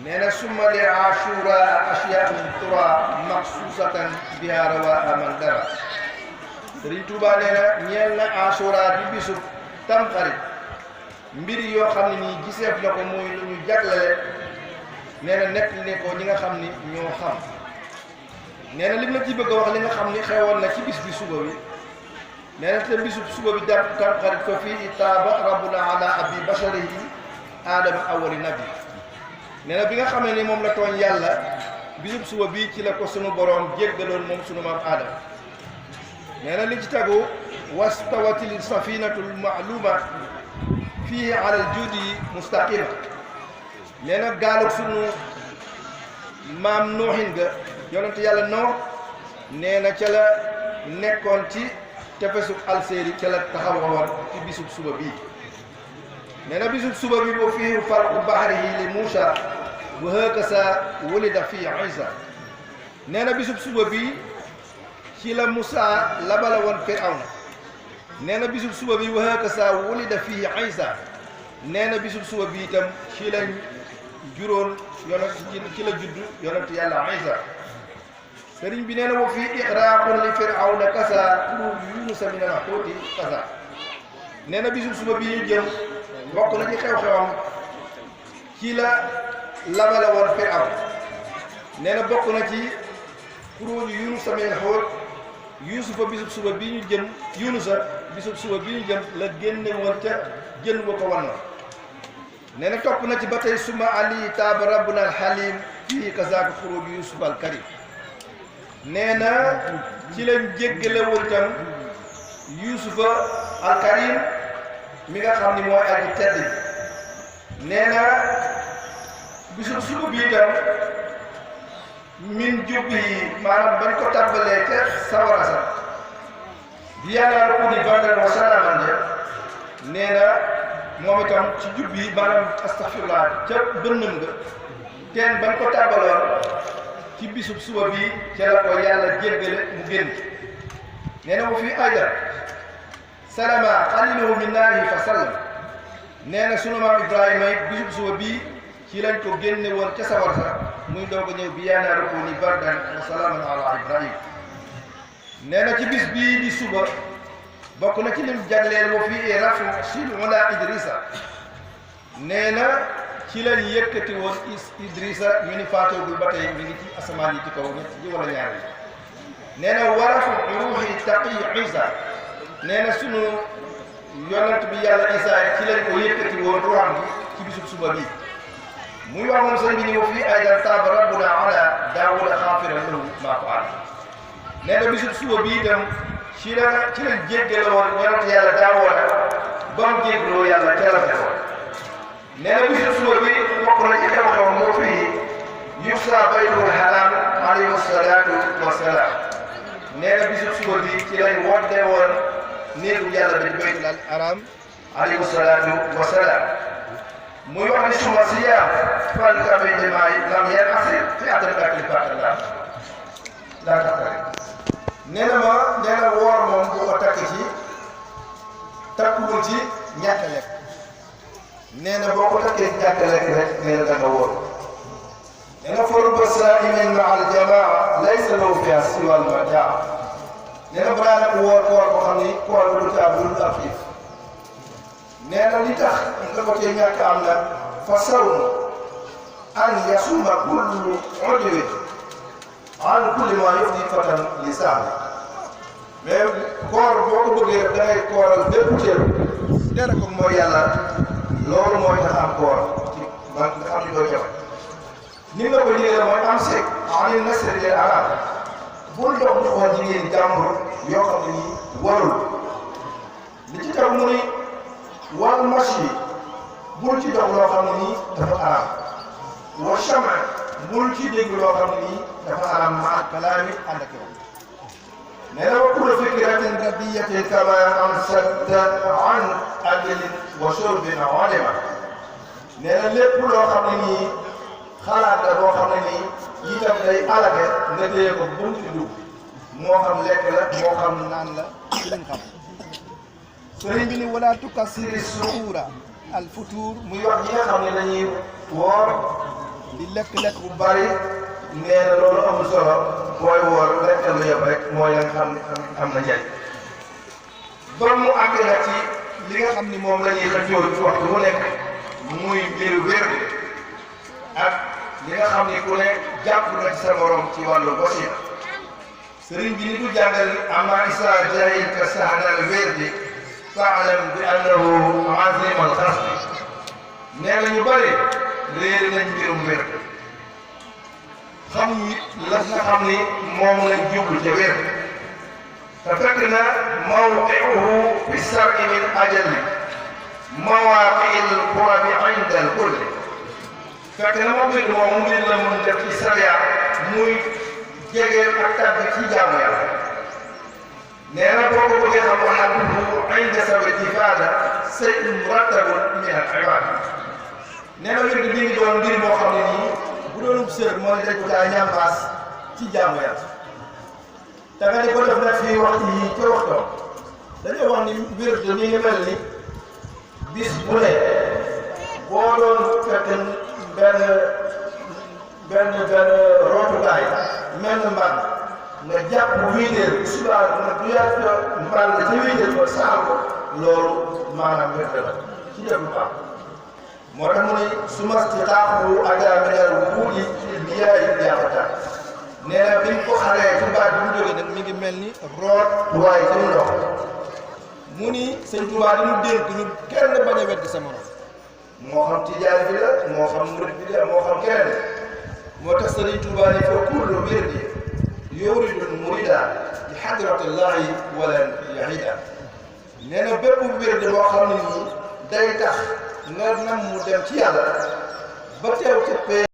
nee na summa li ashura ashiyaun tura maxsusatan biha rawa man dara Sëriñ Tuubaa nee na ñeel na ashura di bisub tamxarit mbir yoo xam ne nii giseef na ko muy lu ñu jaglale nee na nekk ne ko ñi nga xam ni ñoo xam nee na lim la ci bëgg a wax li nga xam ni xewoon na ci bis bi suba bi nee na te bisub suba bi dar tamxarit fa fii taaba rabbuna ala abi basharihi aadama awali nabi nee na bi nga xamee ni moom la tooñ yàlla bisub suba bii ci la ko sunu boroom jéggaloon moom sunu maam aadama nee na li ci tagu wastawatil safinatul ma'luma fii alal judi mustaqima nee na gaalug sunu maam nooxin ga yonent yàlla noo nee na ca la nekkoon ci tefesub alséeri ca la taxawoon ci bisub suba bii nee na bisub suba bi boo fii farqu bahrihi li Muusa wa hakasa wulida fii Isa nee na bisub suba bii ci la Muusa labala woon Firawna nee na bisub suba bi wa hakasa wulida fii Isa nee na bisub suba bi itam ci la juróon yonent ci la judd yonent yàlla Isa sëriñ bi nee na wa fii iqraaqun li Firawna kasa Yunusa min al-huuti kasa nee na bisub suba bi ñu jëm bokk na ci xew-xewam ci la labale woon Firawna nee na bokk na ci xuruuju Yunusa min al-huut Yuusufa bisub suba bi ñu jëm Yunusa bisub suba bi ñu jëm la génne woon ca jën wa ko wan na nee na topp na ci ba tey suma ali taaba rabbuna alxalim fii kazaaka xuruuju Yuusufa alkarim nee na ci lañ jéggale woon itam Yuusufa alkarim mi nga xam ni mooy aji tedd bi nee na bisub suba bi itam min jubbi yi maanaam bañ ko tàmbalee ca sawara sa bi yàlla ko di bandal wa salaaman de nee na moom itam ci jubbi yi maanaam astaghfirullah ca bënnam nga teen bañ ko tàmbaloon ci bisub suba bi ca la ko yàlla jéggale mu génn nee na wa fii aydan salama xaliluhu min naarihi fa sallam nee na sunu maam Ibrahima it bisub suba bii ci lañ ko génne woon ca sawar sa muy doog a ñëw bi yaa naaru kuuni bardan wa salaaman ala Ibrahima nee na ci bis bii di suba bokk na ci lim jagleel wa fii rafu sil ula Idrissa nee na ci lañ yëkkati woon Idrissa ñu ni faatoogul ba tey mi ngi ci asamaan yi ci kaw ñett ji wala ñaar yi nee na warafu ruuxi taqi Isa nee na sunu yonent bi yàlla Isa ci lañ ko yëkkati woon ruuxam bi ci bisub suba bi muy wax moom sëñ bi ni wa fii aydan taaba rabbuna ala Daawuda xaafiran lahu maa faal nee na bisub suba bi itam ci lañ jéggale woon yonent yàlla Daawuda ba mu jéggaloo yàlla teel a defoon nee na bisub suba bi bokk na ci xew-xew moo fii yuxsa baytul haram alayhi salaatu wa salaam nee na bisub suba bi ci lañ wodde woon néegu yàlla bi baytul haram alayhi salaatu wa salaam muy wax ni suma siyaam fan kabe jamaay lam yan asir fi adrakati fatallah laa taxtari nee na woor moom bu ko takkuwul ci ñàkk lekk nee na boo ko takkee ci ñàkk lekk rek nee na da nga woor nee na farba saa'imin ma al jamaa laysa lahu fiha siwa al majaa nee na balaa nag woor koor boo xam ni koor ba du ci am lu ab xiif nee na li tax nga ko cee ñàkk am nag fa sawmu an yasuma kullu udwin an kulli ma yufdi fatan li saami mais koor boo ko bëggee da ngay kooral bépp cër dara ko mooy yàlla loolu mooy tax am koor ci man nga xam ni doo jafe ni nga ko liggéey mooy am seeg ani nasri lil arab bul dox di xool jigéen jàmbur yoo xam ne nii warul li ci taw mu ni wal mashi bul ci dox loo xam ne nii dafa araam wa chama bul ci dégg loo xam ne nii dafa araam maa kalaami ànd ak yow nee na wa kullu fikratin radiyatin kama amsakta an aklin wa shurbin ulima nee na lépp loo xam ne nii xalaat la boo xam ne nii itam day alage nga téye ko bu mu ci dugg moo xam lekk la moo xam naan la ci lañ xam sëriñ bi ni wala tukassiri suura al futur muy wax ñi nga xam ne dañuy woor di lekk-lekk bu bari nee na loolu amul solo booy woor lekk lu yem rek mooy la nga xam ne am na njariñ ba mu àgg na ci li nga xam ni moom la ñuy xëccoo ci waxtu mu nekk muy mbiru wér ak li nga xam ni ku ne jàpp na ci sa morom ci wàllu basiira sëriñ bi ni du jàngal amma isa jahilta sahnal wérdi fa'lam bi annahu azimal xasbi nee na ñu bëri réer nañ mbirum wér xam ni la nga xam ni moom lañ jublu ca wér te fekk na mawqi'uhu fi sar'i min ajalli mawaaqi'il qurabi inda al-kulli fekk na moom it moom mbir la mun def ci sariya muy jege ak tàbbi ci jaamu yàlla nee na boo ko bëggee xam waxaatuhu inda sawi ifaada shay'un murattabun min al-ibaada nee na mbir bi ngi doon mbir moo xam ne nii bu doonub sër mooy dañ ko daa ñambaas ci jaamu yàlla te nga di ko def nag fii waxtu yi ca waxtoom dañoo wax ni mbir de mi ngi mel ni bis bu ne boo doon fekk benn rootukaay mel na mbànn nga jàpp wiiteel subaa nga duyaat mbànn ca wiiteel ko saal ko loolu maanaam wér la ci def lu baax moo tax mu ne su ma ci taaxu ajaaminal wuuti bi yaay yaafata nee na bi ñu ko xalee ci baat bi mu jógee nag mi ngi mel ni root waaye ci ndox mu ni sëñ Tuubaa di ñu dénk ñu kenn bañ a wedd sa morom moo xam tijaan bi la moo xam murid bi la moo xam keneen moo tax sëriñ Tuubaa ni fa kullu wirdi yuridul murida li hadratillahi wala yahida nee na bépp wirdi boo xam ne nii day tax nga nam mu dem ci yàlla ba teew ca